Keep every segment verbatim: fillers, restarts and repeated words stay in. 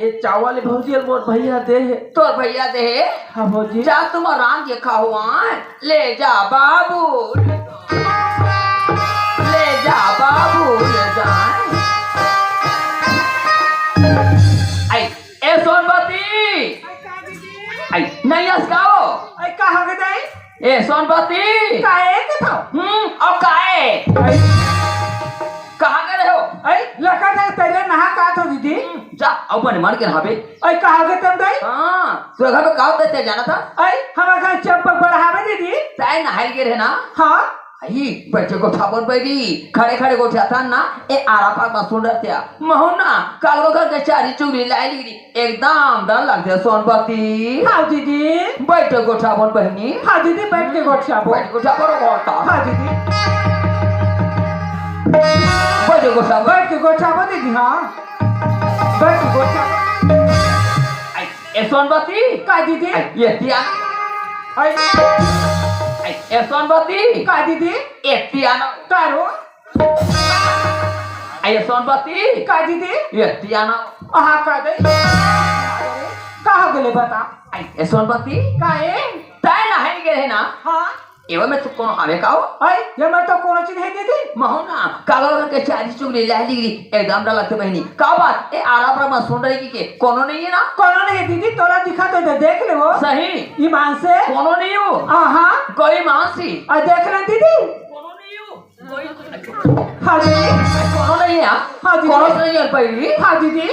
ए चावल भौजी अउ मोर भैया दे हे। तोर भैया दे हे? हाँ भौजी। जा तुम आराम के खाओ, आय। ले जा बाबू, ले जा बाबू, ले जा। आई, ए सोनपति। आई, नहीं अस का हो? आई, का हो गे दाई? ए सोनपति। काए के थव? हम्म, अउ काए? आई। कहाँ गे रहे हो? आई, लका जाए पहले नहा का थव दीदी। हम्म, जा, अउ बने मन के नहाबे। आई, कहाँ गे तम दाई? हाँ, तोर घर में का होथे ते जानथस? आई, हमर घर चंपा बढ़ावे दीदी। ताए नहाए गे रहे ना? हाँ। आई, बैठे गोठाबो न बइरी, खड़े खड़े गोठियाथन ना, ए आरा पार म सुन रहते। महू ना, काकरो घर के चारी चुगली लाए लिगरी, एकदम डर लगथे सोनपति। हाँ दीदी। बैठे गोठाबो न बहिनी। हाँ दीदी, बैठ के गोठियाबो। बैठ के गोठाबो रे गोठा। हाँ दीदी। बैठे गोठाबो। बैठ के गोठियाबो दीदी, हाँ। बैठ के गोठियाबो। आई, ए सोनपति। का दीदी? आई, ये तिया। आई। आई, ए सोनपति। का दीदी? ए तिया ना। का रो? आई, ए सोनपति। का दीदी? ये तिया ना। अहा, का दे? का हो गेले बता? आई, ए सोनपति। का ए? ताए नहाए गे रहे ना? हाँ। एवा में तो कोनो हवे का हो? आई, ये में तो कोनो चीज हे दीदी। महू ना, काला रंग के चारी चुगली लाए लिगरी, एकदम डर लगथे बहिनी। का बात? ए आरा पार म सुन रही कि के? कोनो नहीं हे ना? कोनो नहीं हे दीदी, तोला दिखा तो दे, देख ले वो। सही? ईमान से। कोनो नहीं हो? हाँ, हाँ। कोई ईमान से। आ, देख ले दीदी। कोनो नहीं हो? कोई हाँ दीदी। कोनो नहीं हे, हाँ? हाँ दीदी। कोनो से नहीं हे, पहली। हाँ दीदी।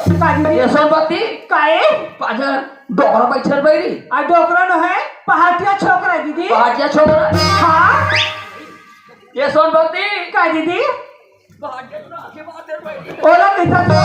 का दीदी? ए सोनपति। काए? पाछा डोकरा बइठे बइरी। आ, डोकरा नोहे, पहाटिया छोकरा दीदी। पहाटिया छोकरा? हाँ। ए सोनपति। का दीदी? ओला कहिथस तो?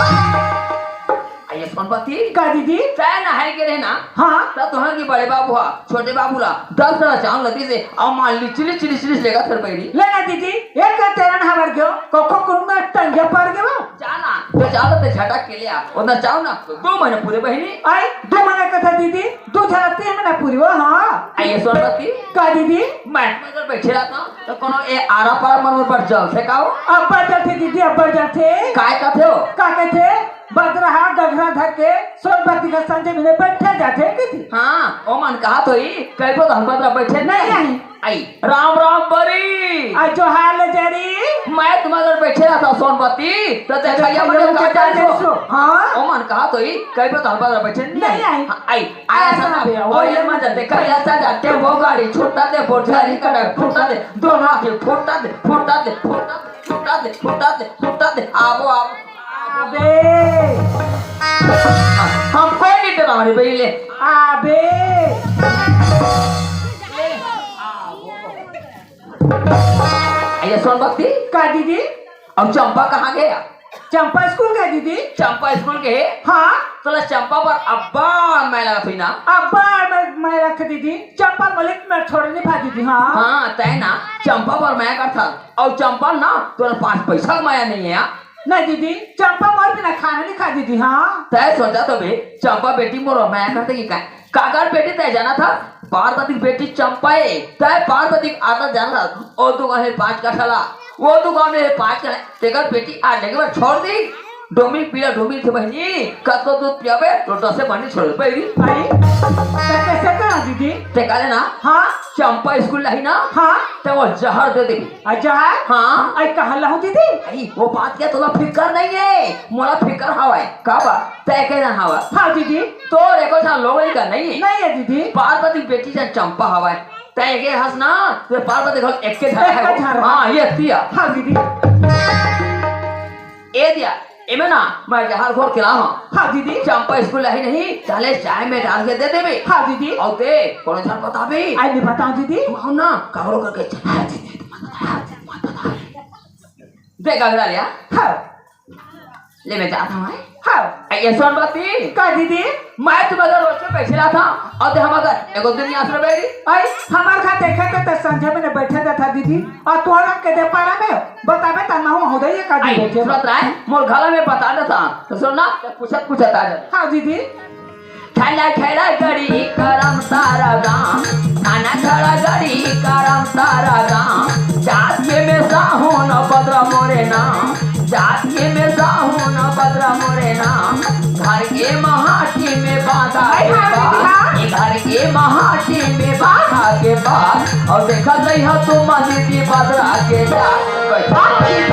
आई, ए सोनपति। का दीदी? ताए नहाए गे रहे ना? हाँ। त तोहर के बड़े बाबू हा, छोटे बाबू ला, दस कड़ा चावल ल दिस हे, अउ माँ लिचलिच, लिचलिच लेगत हे बइरी। ले ना दीदी, एक तेरन हबर गयो, कखो कुन में टंगे पड़ गयो। जा ना, तो जा ना, ते झटक के ले आ। ओतना चावल ना, दू महीना पूरे बहिनी। आई, दू महीना कथे दीदी, दू झन तीन महीना पूरी हो, हाँ। आई, ए सोनपति। का दीदी? मैं मगर बइठे रहता, त कोनो ए आरा पारा मन पर जलथे का हो? अब्बड़ जलथे दीदी, अब्बड़ जलथे। काय कथे हो? का कथे? बदरा हा गघरा धर के सोनपति के संझे में बइठे जाथे दीदी। हाँ, ओ मन कहत होही, कहिबो त हम बदरा बइठे नहीं। नहीं। आई, राम राम बरी। आ, जोहार ले जरी। मैं तुम्हारे घर बैठे रहता सोनपति, तो देखा ये देखा, मने ये का मने जान का सो। सो। हाँ। ओ मन कहा तो ही, कई बार हमारे घर बैठे नहीं। नहीं आई। हाँ, आई, आया आया सब सब भैया, वो और ये ये मन जाते, कई ऐसा जाते, वो गाड़ी छोटा दे, बोझारी का डर फुटा दे, दोनों आंखें फुटा दे, फुटा दे, फुटा दे, फुटा दे, फुटा दे, फुटा दे, आवो, आवो। अबे। हम कोई नहीं डरा रे बेले। अबे। अइया सोनपति। का दीदी? अउ चंपा कहाँ गे? चंपा स्कूल गे दीदी। चंपा स्कूल गे? हाँ। तोला चंपा बर अब्बड़ मया लगत होही ना? अब्बड़ मया, मया लगथे दीदी। चंपा मलिक में छोड़ नहीं पा दीदी। हाँ। हाँ, तय ना चंपा बर मया करथस। अउ चंपा ना तोला पाँच पैसा के मया नहीं हे यार। नहीं दीदी, चंपा मोर बिना खाना नहीं खा दीदी। हाँ। तय सोचा तो बे, चंपा बेटी मोर मया करथे कि काय? काकर बेटी तय जानथस? पार्वती के बेटी चंपा ए। तय पार्वती के आदत जानथस? ओ तो कहे पाँच कट्ठा ला, ओ तो गाँव में पाँच कट्ठा, तेकर बेटी आज लेके बर छोड़ दी। डोमी पीला डोमी थे बहिनी, कतको दूध पियाबे, लोटा से पानी छोड़ बहिनी। भाई, तय कैसे करा दीदी? ते कहले ना, हाँ। चंपा स्कूल लाही ना, हाँ। ते वो जहर दे देबे। आ जहर? हाँ। आई कहाँ लाहूं दीदी? आई, वो बात के तोला फिकर नहीं हे, मोला फिकर हवय। का बात? तय के ना हवय। हाँ दीदी। तोर एको झन लोग का नहीं हे। नहीं हे दीदी। पार्वती बेटी जन चंपा हवय। तय के हस ना, ते पार्वती घर एक के झन एक हे। के झन। हाँ, ये तिया। हाँ दीदी। ए दिया, एमे ना, मैं जहर घोर के लाहूं। हाँ दीदी। चंपा स्कूल लाही नहीं, चले चाय में डाल के दे देबे। हाँ दीदी। अउ ते, कोनो झन बताबे। आई नहीं बताओ दीदी। तू आओ ना, कागरो करके चल। हाँ दीदी, मत बता, हाँ दीदी, मत बता। दे गगरा लिया। हाँ। ले मैं जात हूँ, आय। हाँ। अइया सोनपति। का दीदी? मैं तुम्हारे रोज के बैठे रहा था, अउ ते हमारे घर एगो दिन नहीं आसरा बेरी। आई, हमारे घर देखे तो ते संझे में बैठे रहता दीदी, अउ तोहरा के दे पारा में बताबे ता ना हो, हो जाइए का आई, दीदी। सुनत रहा है, मोर घला में बता देता, तो सुन ना, ते पूछत पूछत आ जाता। हाँ दीदी। ठेला ठेला गड़ी करम तारा गाम, थाना ठेला गड़ी करम तारा गाम, जात के में साहू न बदरा मोरे नाम, जात के में साहू न बदरा मोरे नाम, घर के महाटी में बांधा के बा, घर के महाटी में बांधा के बा, अउ देखत रहिहा तू मंदिर की बदरा के जा। पार्वती!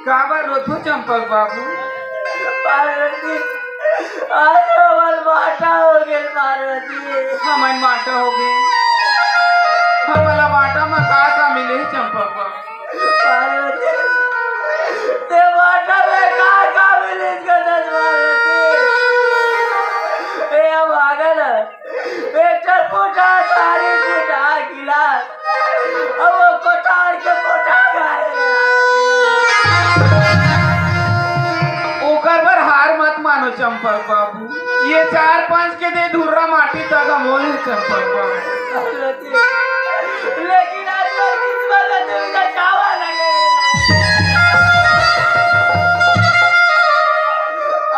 काबर रोथो चंपक बाबू? पार्वती, आज हमर बाटा हो गेल पार्वती। हमन बाटा हो गेल? हमला बाटा म का का मिले चंपक बाबू? पार्वती, ते बाटा में का का मिले गदन पार्वती? ए, हम आगन। एक ठन कोठार, थारी कोठार, गिलास, अब वो कोठार के कोठार गाड़े। ओकर बर हार मत मानो चंपक बाबू, ये चार पांच के दे धुर्रा माटी तक हम होले चंपक बाबू। लेकिन आज तो किस्मत में तुम जावा लगे।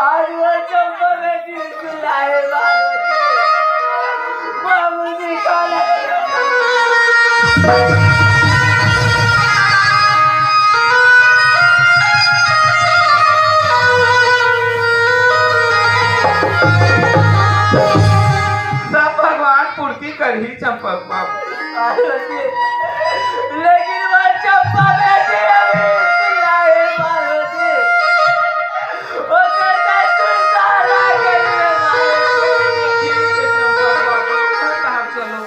आज वो चंपक बेटी सब भगवान पूर्ति करही चंपक बाबू। लेकिन वो चंपा बेटी अभी स्कूल आए पार्वती। ओकर दस्तूर सारा के लिए मारे। ठीक है, चंपा बाबू, घर चलो।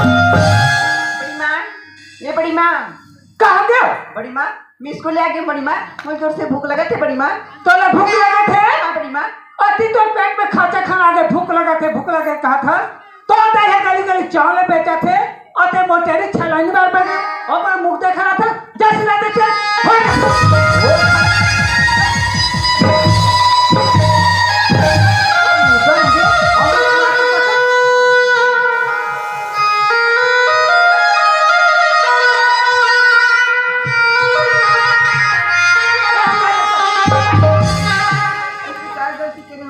बड़ी माँ, ये बड़ी माँ। कहाँ गयो? बड़ी माँ, मैं स्कूल ले आ गई बड़ी माँ, मुझे जोर से भूख लगा थे बड़ी माँ। तोला भूख लगा थे? हाँ बड़ी माँ। अति तोर पेट में खाचा खाना आ गया, भूख लगा थे, भूख लगा कहा था। तो आता है गली गली चावल बेचा थे, अते मोटेरी छलांगी मार बैठे, और मुख देखा रहा था, जैसे लाते थे।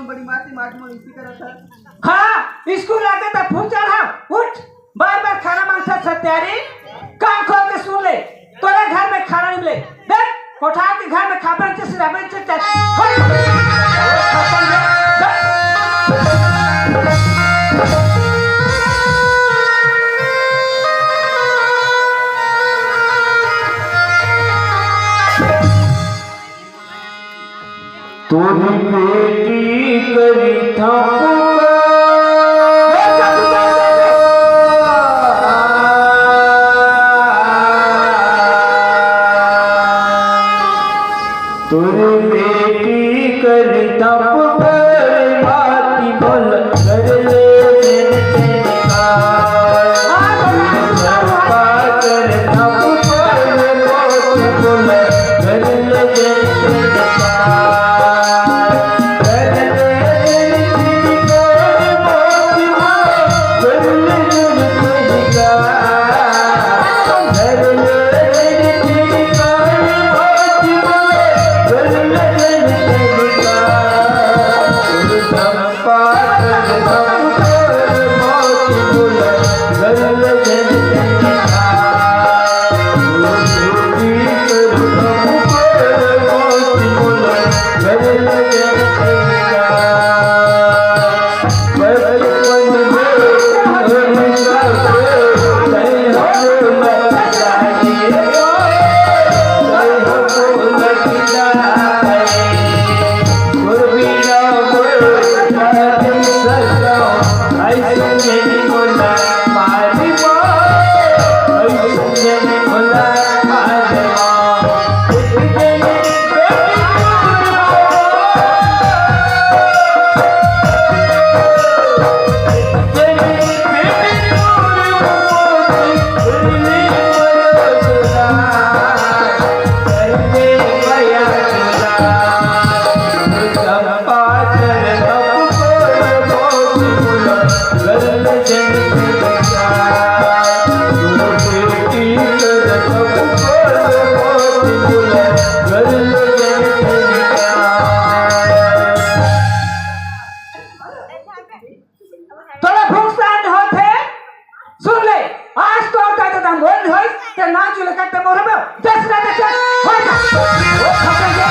बड़ी माँ से मार मोर इसी तरह था। हाँ, स्कूल आके त फूल चढ़ा, उठ, बार बार खाना मांगता सत्यारी, कान खोल के सुन ले, तोरे घर में खाना नहीं मिले। देख, कोठार के घर में खाबे से रहबे से चल। हट। तोरी बेटी करी थपका। तोरी बेटी करी थपका, माती बोल कर ले। तोला भूख सहन होत हे? सुन ले, आज तो का दादा मोर होइस, ते ना चुले करते मोर बे, दस ना दे चल, हो जा। ओ खपे जा।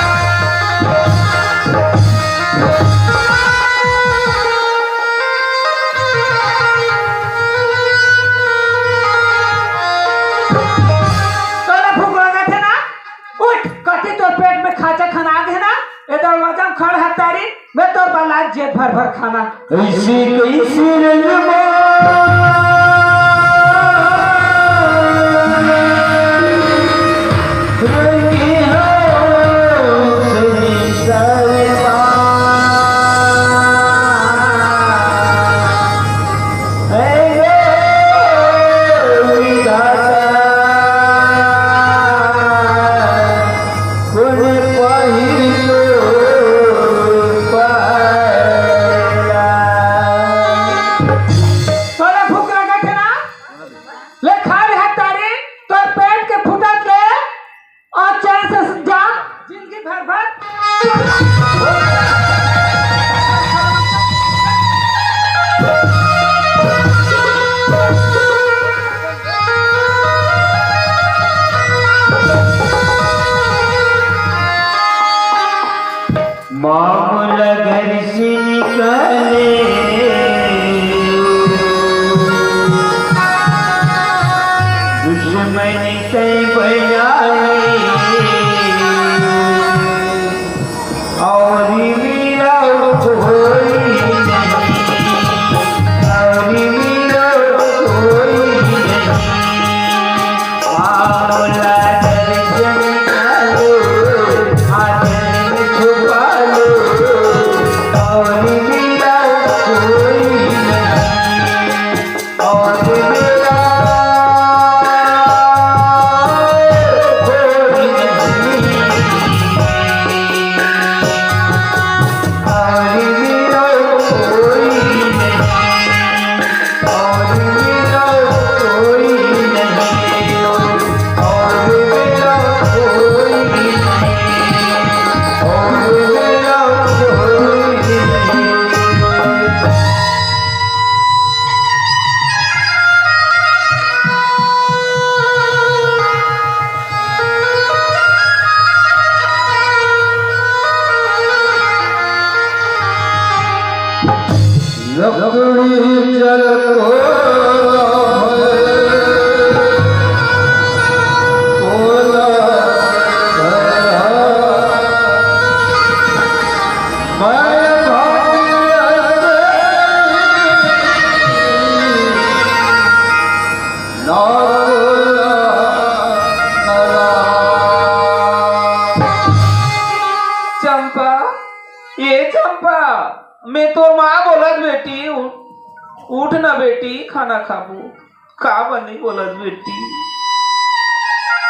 तोला भूख लगत हे ना? उठ, कति तोर पेट में खाचा खाना आ गे ना? ए दरवाजा में खड़ हतारी, मैं तोर बलात जेब भर भर खाना। ऐसी कैसी रंगमा रंगी हो सही सारे पार। हे गो विधाता, कोन पहिर तो पाला। तोला भूख लगत हे ना? ले खा ले हतारी, तोर पेट के फुटत ले, अउ चैन से जा, जिंदगी भर भर। माँ मोला घर से निकाले, दुश्मन तै बनाए, और मेरा कोई नहीं, और मेरा कोई नहीं। बेटी, खाना खाबो। का बनी बोलत बेटी?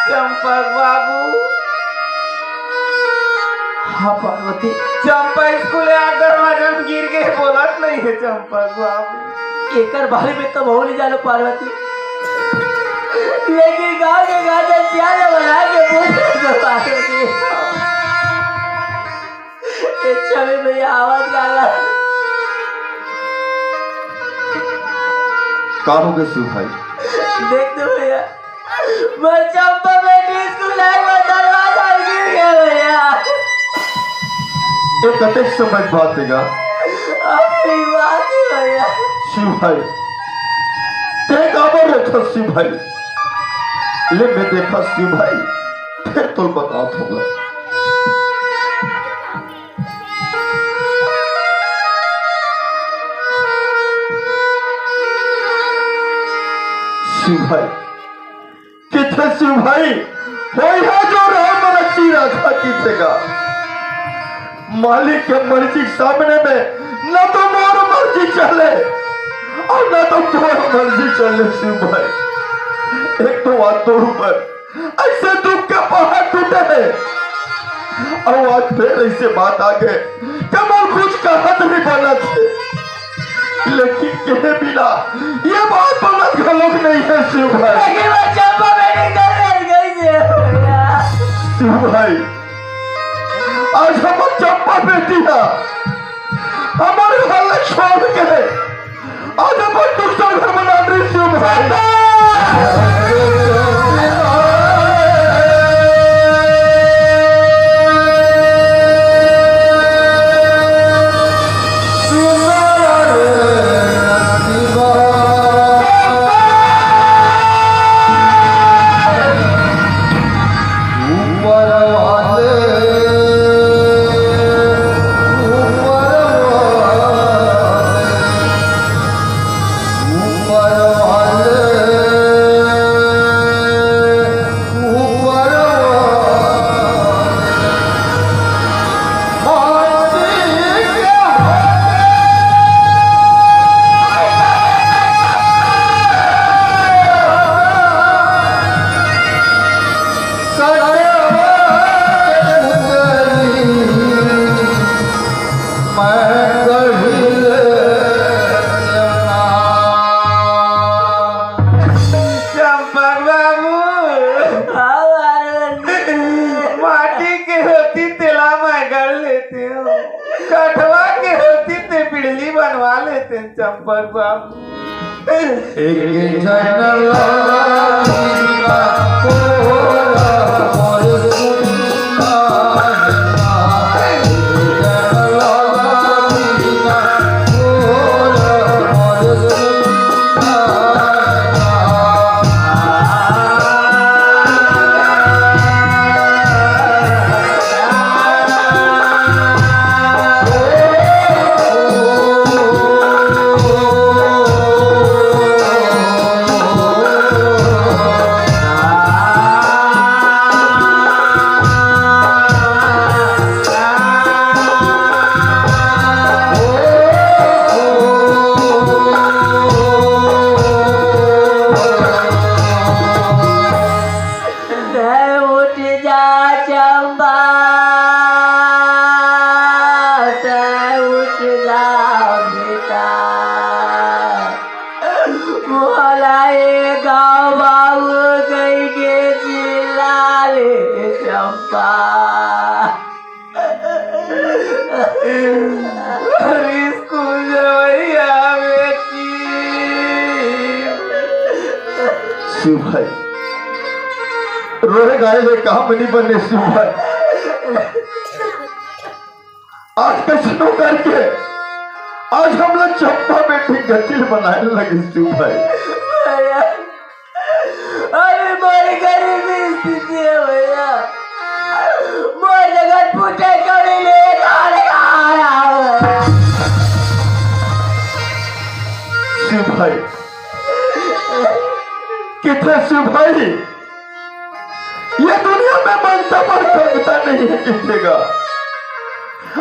चंपक बाबू। हाँ पार्वती। चंपा स्कूल आ दरवाजा में गिर गे, बोलत नहीं है चंपक बाबू। एकर बारे में तो बहुत ही जानो पार्वती, लेकिन गाँव के गार्जियन सियाने बना के बोल दे पार्वती। अच्छा भी भैया आवाज गाला। का हो गए शिव भाई? देख तो भैया, मैं चंपा बेटी स्कूल जाए, मैं दरवाजा गिर गया भैया। ये कतेक समय बात है गा? अभी बात है भैया। शिव भाई, ते काबर रखस शिव भाई? ले मैं देखा शिव भाई, फिर तोल बतात होगा। शिव भाई, किथे शिव भाई, होई है जो राम रची रखा किथे का। मालिक के मर्जी के सामने में न तो मोर मर्जी चले और न तो तोर मर्जी चले शिव भाई। एक तो बात तोर ऊपर ऐसे दुख के पहाड़ टूटे है। और आज फिर ऐसे बात आ गए कि मैं कुछ कहत नहीं बनत है। लेकिन कहे बिना ये बात बनत घलोक नहीं है शिव भाई। लेकिन वो चंपा बेटी घर रह गई है भैया। शिव भाई, आज हम चंपा बेटी है, हमारे घर छोड़ के आज अपन दूसरा घर बना रही शिव भाई। ऊपर वाले, ऊपर वाले, ऊपर वाले, ऊपर वाले। चंपक बाबू। हाँ, माटी के होती तेला मैं गढ़ लेते हो, कठवा के होती ते बिड़ली बनवा लेते हैं चंपक बाबू। एक झन लालिका तोरा मोर सुनना है। तै उठ जा चंपा, तै उठ जा बेटा। मोला ए गाँव बाबू कहि के चिल्ला ले चंपा। अरे स्कूल जवैया बेटी। शिव भाई, रोए गाए ले काम नहीं बने शिव भाई। आज कैसनो करके आज हमला चंपा बेटी गचिल बनाए लगे शिव भाई। भैया, अरे मोर गरीबी स्थिति है भैया, मोर जगह फूटे कौड़ी ले कौन आया हो? शिव भाई, किथे शिव भाई? ये दुनिया में मनता पर खंगता नहीं है किथे गा।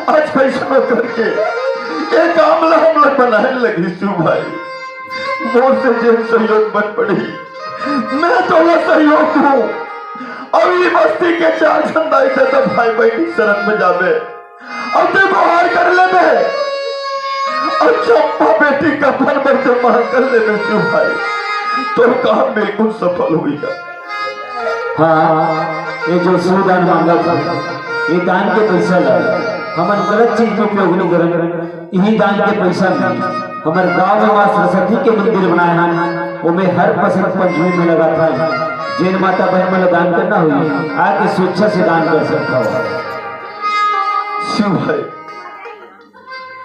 आज कैसनो करके ये काम ला हम लोग बनाए लगी शिव भाई। मोर से जेन सहयोग बन पड़ही, मैं तोला सहयोग दूँ। अउ ई बस्ती के चार झन दाई ददा भाई बहिनी शरण में जाबे। अउ ते गोहार कर लेबे। अउ चंपा बेटी कफन बर ते मांग कर लेबे शिव भाई। तोर काम बिल्कुल सफल होही गा। हाँ, ये जो शिवदान मांगत हे, ये दान के पैसा ला हमन गलत चीज में उपयोग नहीं करन। इही दान के पैसा में हमर गांव में माँ सरस्वती के मंदिर बनाए हन, ओमे हर बसंत पंचमी में लगाथन। जेन माता बहन मन ला दान करना होही, आके स्वेच्छा से दान कर सकत हव। शिव भाई,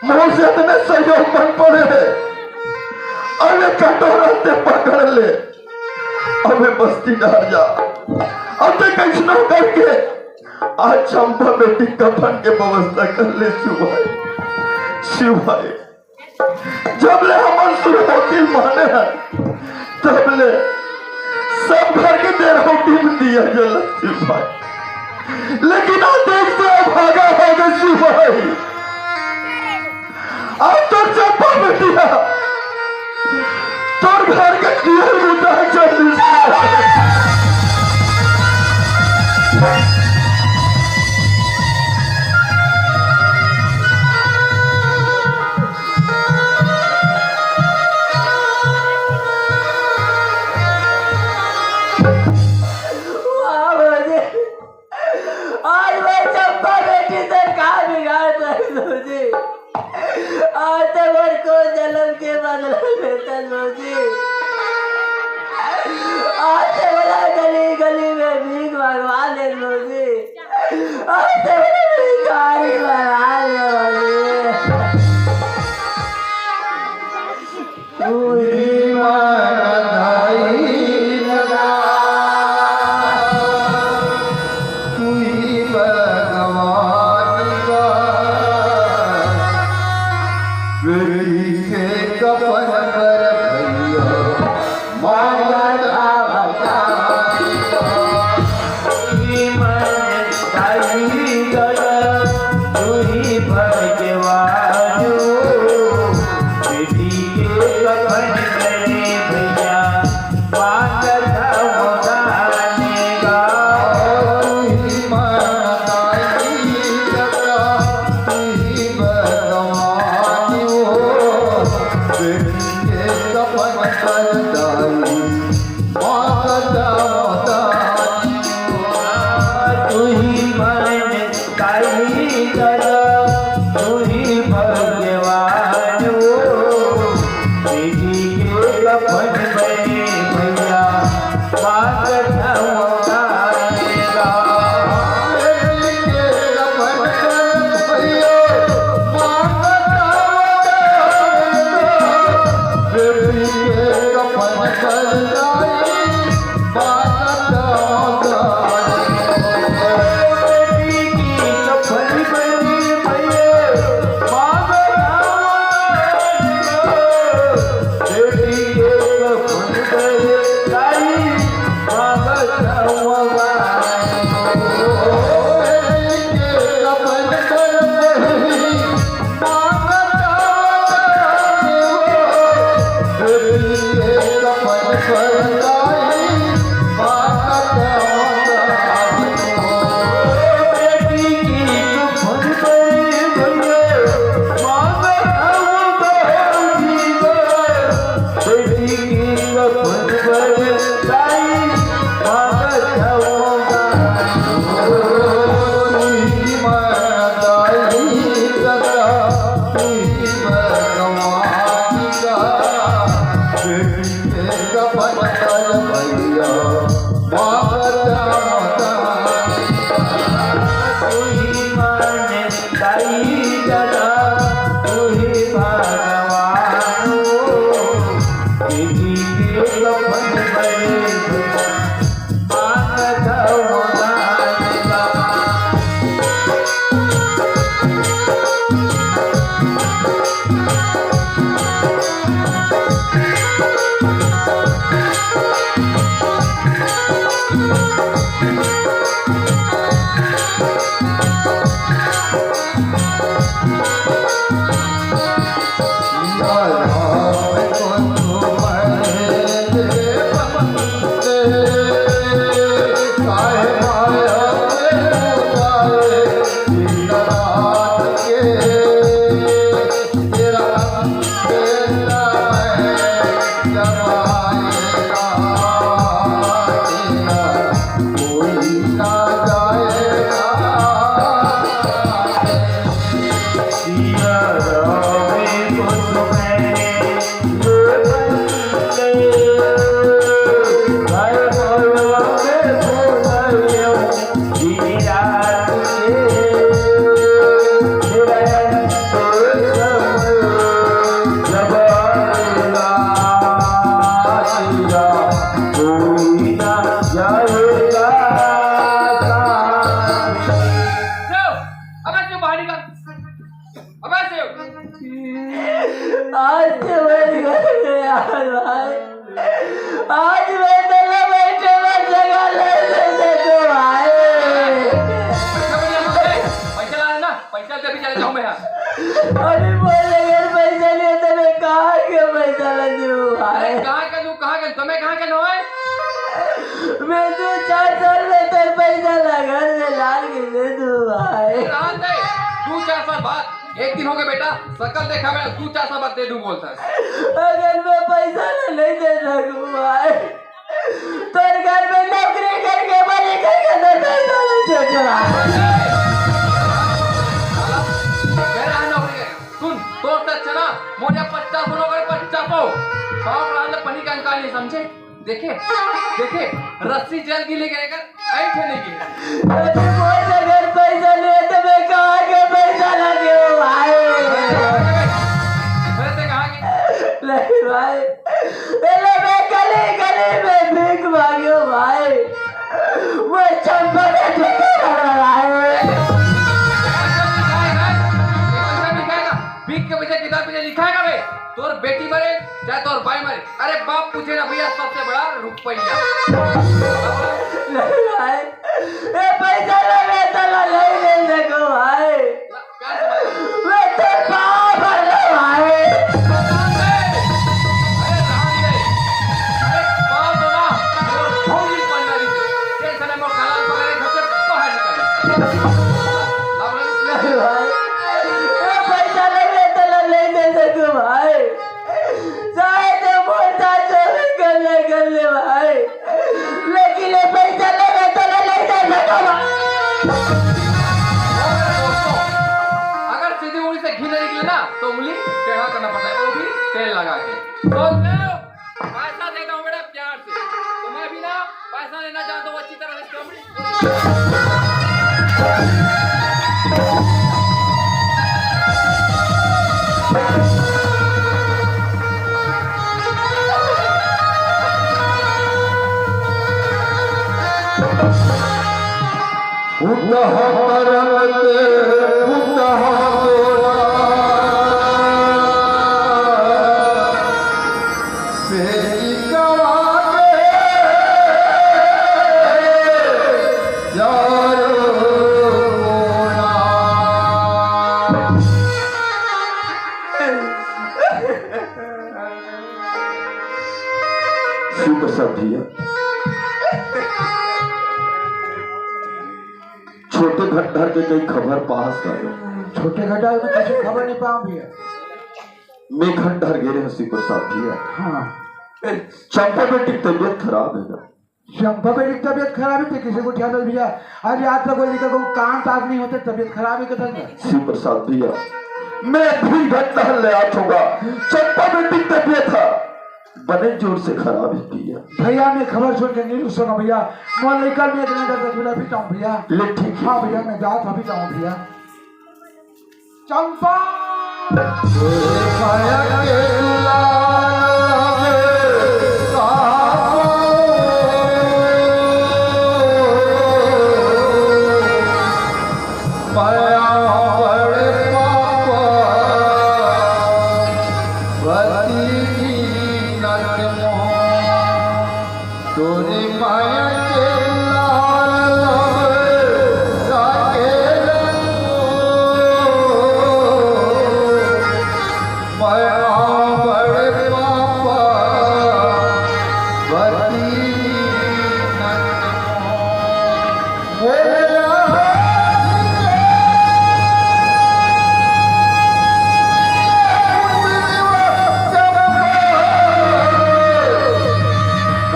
मोर से अतने सहयोग बन पड़े हे। अउ ये कटोरा ते पकड़ ले, अउ ये बस्ती डहर जा। अउ ते कइसनो करके आज चंपा बेटी कफन के व्यवस्था कर ले शिव भाई। शिव भाई, जब ले हमन सुरहोती माने हन, तब ले सब घर के देरहोती में दिया जलत शिव भाई। लेकिन आज देख ते अभागा हो गे शिव भाई। आज तोर चंपा बेटिया तोर घर के दिया बुता जलत शिव भाई। वाह भौजी, आज मैं चंपा बेटी से का बिगाड़ रही भौजी? आज ते मोर कोन जनम के बदला लेथस भौजी। आज ते मोला गली गली में भीख मंगवा ले भौजी। आज ते मोला भिखारी बना दे भौजी। तू ही मानदाई लगा, तू ही भगवान का। बेटी के कफन पर भैया मांगत आवता। तू ही मानदाई लगा, तू ही भगवान हो। बेटी के कफन करे भैया, मांगत हम दान का। तू ही मानदाई लगा, तू ही भगवान हो। बेटी के कफन करदाई, मांगत हम दान का। तू ही मानदाई दादा, तू ही भगवान हो। बेटी के कफन बने भैया, मांगत हम दान का। बेटी के कफन बने भैया, मांगत हम दान का। बेटी के कफन करदाई, आज मैं तला बैठे बर जगह नहीं दे सकूं भाई। पैसा ला ना, पैसा दे भी चले जाऊं मैं यहाँ। अरे बोल, अगर पैसा नहीं है तो मैं कहाँ के पैसा ला दूं भाई? अरे कहाँ का दूं, कहाँ का? तो मैं कहाँ का लो है? मैं दो चार साल में तो पैसा ला घर में लान के दे दूं भाई। रात है, दो चार साल बाद, एक दिन हो गया बेटा, शकल देखा मैं, दो चार साल बाद दे दूं बोलता है। अगर मैं पैसा ला नहीं दे सकूं भाई, तोर घर में नौकरी करके बने करके तो पैसा ला दे दूं भाई। मेरा नौकरी है। सुन, तोर से अच्छा ना, मोर यहाँ पचास लोग हैं, पचास हो। पाँव पड़ा ले पनी का अंका नहीं समझे? देखे, देखे, रस्सी जल की लेके रहकर, ऐ ठेले की। अरे मोर अगर पैसा नहीं है तो मैं कहाँ के पैसा ला दूं भाई? अरे ते कहाँ के? नहीं भाई, अरे मैं गली गली में भीख मांगू भाई। वो चंपा का ठेका लगा रहा है। भीख के पीछे किताब पीछे लिखा है का बे? तोर बेटी मरे, चाहे तोर भाई मरे, अरे बाप पूछे ना भैया, सबसे बड़ा रुपया। नहीं भाई, ये पैसा लगे तो नहीं दे सको भाई। मैं तो पाँव भर लो भाई। अरे राम रे, अरे पाँव तो ना, वो भौजी पन्ना दी। टेंशन है, वो कलाल पकड़े, घर से बाहर निकल। नहीं भाई, ये पैसा लगे तो नहीं दे सको भाई। चाहे तो मोर साथ जो भी कर ले, कर ले भाई, लेकिन ये पैसा लगे तो नहीं दे सको भाई। अगर सीधी उंगली से घी नहीं निकले ना, तो उंगली टेढ़ा करना पड़ता है, वो भी तेल लगा के। तो पैसा देता हूँ बेटा प्यार से, तो मैं भी ना पैसा लेना चाहता हूँ अच्छी तरह से। शिव प्रसाद भैया, छोटे खंडहर के कई खबर पास का। छोटे खंडहर में कुछ खबर नहीं पाऊं भैया। मैं खंडहर गे रहे हंव शिव प्रसाद भैया। हाँ। चंपा बेटी की तबीयत खराब है ना? चंपा बेटी की तबीयत खराब है तो किसी को ध्यान दे भैया। अरे आज तक वो लेकर को कान पास नहीं होते, तबीयत खराब है कथन का। शिव प्रसाद भैया, मैं भी घंटा ले आ चुका। चंपा बेटी की तबीयत है बने जोर से खराब है भैया। भैया मैं खबर सुन के नहीं रुक सका भैया। मोर लइका में इतना दर्द है, अभी जाऊं भैया। ले ठीक है। हाँ भैया मैं जात अभी जाऊं भैया। चंपा।